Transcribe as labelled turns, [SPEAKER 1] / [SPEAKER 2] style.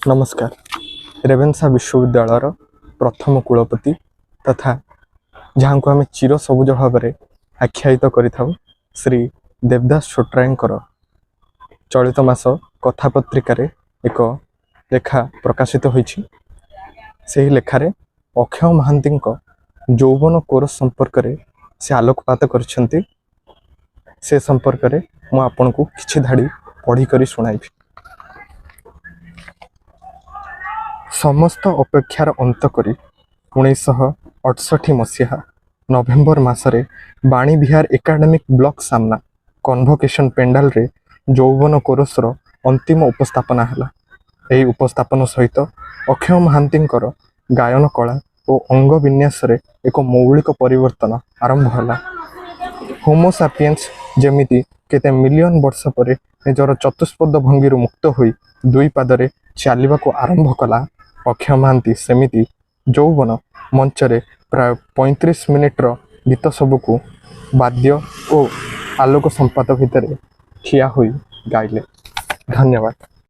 [SPEAKER 1] ନମସ୍କାର। ରେଭେନ୍ସା ବିଶ୍ୱବିଦ୍ୟାଳୟର ପ୍ରଥମ କୁଳପତି ତଥା ଯାହାଙ୍କୁ ଆମେ ଚିର ସବୁଜ ଭାବରେ ଆଖ୍ୟାୟିତ କରିଥାଉ, ଶ୍ରୀ ଦେବଦାସ ଛୋଟରାୟଙ୍କର ଚଳିତ ମାସ କଥା ପତ୍ରିକାରେ ଏକ ଲେଖା ପ୍ରକାଶିତ ହୋଇଛି। ସେହି ଲେଖାରେ ଅକ୍ଷୟ ମହାନ୍ତିଙ୍କ ଯୌବନ କୋରସ ସମ୍ପର୍କରେ ସେ ଆଲୋକପାତ କରିଛନ୍ତି। ସେ ସମ୍ପର୍କରେ ମୁଁ ଆପଣଙ୍କୁ କିଛି ଧାଡ଼ି ପଢ଼ିକରି ଶୁଣାଇବି। ସମସ୍ତ ଅପେକ୍ଷାର ଅନ୍ତ କରି 1968 ମସିହା ନଭେମ୍ବର ମାସରେ ବାଣୀବିହାର ଏକାଡେମିକ୍ ବ୍ଲକ୍ ସାମ୍ନା କନଭୋକେସନ୍ ପେଣ୍ଡାଲରେ ଯୌବନ କୋରସର ଅନ୍ତିମ ଉପସ୍ଥାପନା ହେଲା। ଏହି ଉପସ୍ଥାପନ ସହିତ ଅକ୍ଷୟ ମହାନ୍ତିଙ୍କର ଗାୟନ କଳା ଓ ଅଙ୍ଗ ବିନ୍ୟାସରେ ଏକ ମୌଳିକ ପରିବର୍ତ୍ତନ ଆରମ୍ଭ ହେଲା। ହୋମୋସାପିଏନ୍ସ ଯେମିତି କେତେ ମିଲିୟନ ବର୍ଷ ପରେ ନିଜର ଚତୁଷ୍ପଦ ଭଙ୍ଗୀରୁ ମୁକ୍ତ ହୋଇ ଦୁଇ ପାଦରେ ଚାଲିବାକୁ ଆରମ୍ଭ କଲା, ଅକ୍ଷୟ ମହାନ୍ତି ସେମିତି ଯୌବନ ମଞ୍ଚରେ ପ୍ରାୟ 35 ମିନିଟ୍ର ଗୀତ ସବୁକୁ ବାଦ୍ୟ ଓ ଆଲୋକ ସମ୍ପାତ ଭିତରେ ଠିଆ ହୋଇ ଗାଇଲେ। ଧନ୍ୟବାଦ।